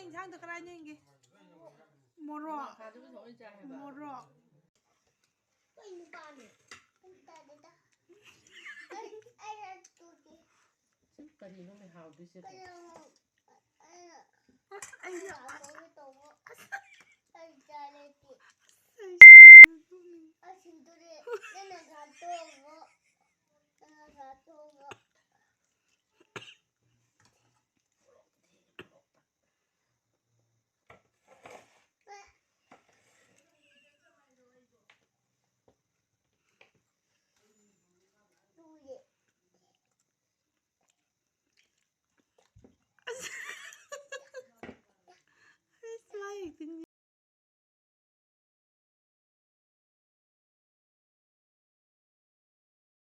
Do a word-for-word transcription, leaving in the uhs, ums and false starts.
ꯏꯟꯁꯥꯡꯗꯣ ꯀꯔꯥꯏꯅꯣ ꯌꯦꯡꯒꯦ? ꯃꯣꯔꯣꯛ꯫ ꯃꯈꯥꯗꯨꯕꯨ ꯊꯑꯣꯏ ꯆꯥꯏ ꯍꯥꯏꯕ꯫ ꯃꯣꯔꯣꯛ꯫ ꯑꯩ ꯅꯨꯄꯥꯅꯦ꯫ ꯑꯩ ꯇꯥꯗꯦꯗ꯫ ꯑꯩ, ꯑꯩ ꯍꯥꯠꯇꯣꯛꯀꯦ꯫ ꯁꯤ ꯀꯔꯤꯅꯣ ꯃꯤ ꯍꯥꯎꯗꯣꯏꯁꯦ? ꯀꯩꯅꯣ, ꯑꯩꯅ ꯑꯁ, ꯑꯩꯅ ꯍꯥꯠꯇꯣꯛꯀꯦ ꯇꯧꯕ꯫ ꯑꯩ ꯆꯥ ꯂꯩꯇꯦ꯫ ꯑꯩ ꯁꯤꯔꯦ꯫ ꯑꯩ ꯁꯤꯗꯣꯔꯦ꯫ ꯅꯪꯅ ꯍꯥꯠꯇꯣꯛ꯫